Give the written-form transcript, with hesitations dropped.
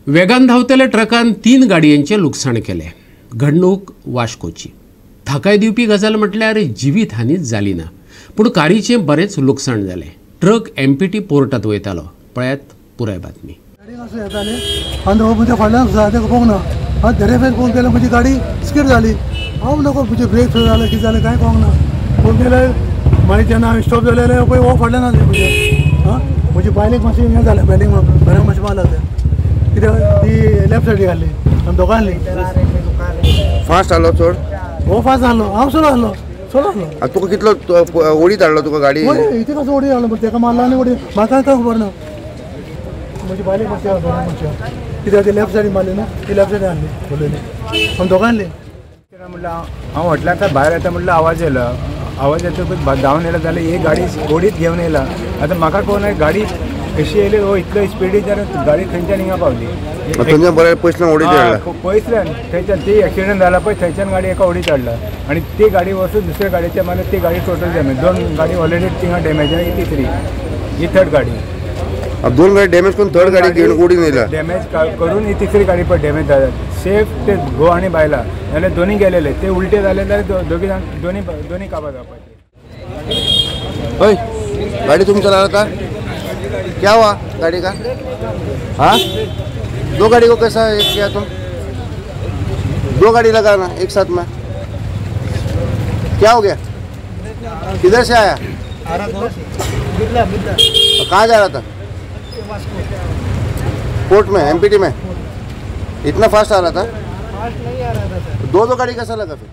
वेगान धांवतल्या ट्रकान 3 गाडयांचें लुकसाण केलें. घडणूक वास्कोची. थाकाय दिवपी गजाल म्हटल्यार जिवीत हानी जाली ना, पूण कारीचें बरेंच लुकसाण जालें. ट्रक एमपीटी पोर्टांत वयतालो. पळयात पुराय बातमी. म्हजी गाडी स्कीड जाली. हांव नको म्हजी ब्रेक फेल जाले कितें जालें कांय कळोंक ना. पळोवंक गेल्यार मागीर जेन्ना हांवें स्टॉप जालें जाल्यार पळय हो फाटल्यान आसलें म्हजे. आं म्हजी बायलेक मातशें हें जालें, बायलेक बरें मातशें मार लागलें कित्याक ती लेफ्ट सायडीक आसली आनी दोगां आसली. फास्ट आसलो चड? हो फास्ट आसलो, हांव स्लो आसलो. स्लो आसलो. तुका कितलो ओडीत हाडलो तुका गाडी? इतलें कसो ओडीत हाडलो, तेका मारलो आनी ओडी म्हाका कांय खबर ना. म्हजी बायलेक मातशें मातशें कित्याक ती लेफ्ट सायडीन मारली न्हू, ती लेफ्ट सायडीन आसली उलयली आनी दोगां आसली. म्हणलं हांव हॉटेलांतल्यान भायर येता म्हणल्यार आवाज येयला. आवाज येतकूच धांवन येयला जाल्यार एक गाडी ओडीत घेवन येयला. आतां म्हाका कळना गाडी कशी येयली, हो इतलो स्पिडीन जाल्यार गाडी खंयच्यान हिंगा पावली. थंयच्यान बरें पयसल्यान ओडीत हाडला. पयसल्यान थंयच्यान ती एक्सिडंट जाला पळय थंयच्यान गाडी एका ओडीत हाडला आनी ती गाडी वचून दुसऱ्या गाडयेच्या मारल्या. ती गाडी टोटल डॅमेज. 2 गाडी ऑलरेडी थिंगा डॅमेज आनी तिसरी ही थर्ड गाडी. 2 गाडी डॅमेज करून थर्ड गाडी घेवन ओडीन येयला. डॅमेज करून ही तिसरी गाडी पळय डॅमेज जाल्या. सेफ ते घोव आनी बायलां जाल्यार दोनी गेलेले, ते उलटे जाले जाल्यार दोगी जाण दोनी दोनी काबार जावपाचे. हय गाड़ी तुम चला रहा था, क्या हुआ गाड़ी का? हाँ 2 गाड़ी को कैसा एक किया तुम? 2 गाड़ी लगाना एक साथ में, क्या हो गया? किधर से आया? कहाँ जा रहा था? कोर्ट में, एमपीटी में. इतना फास्ट आ रहा था? फास्ट नहीं आ रहा था सर. 2 गाड़ी कैसा लगा फिर?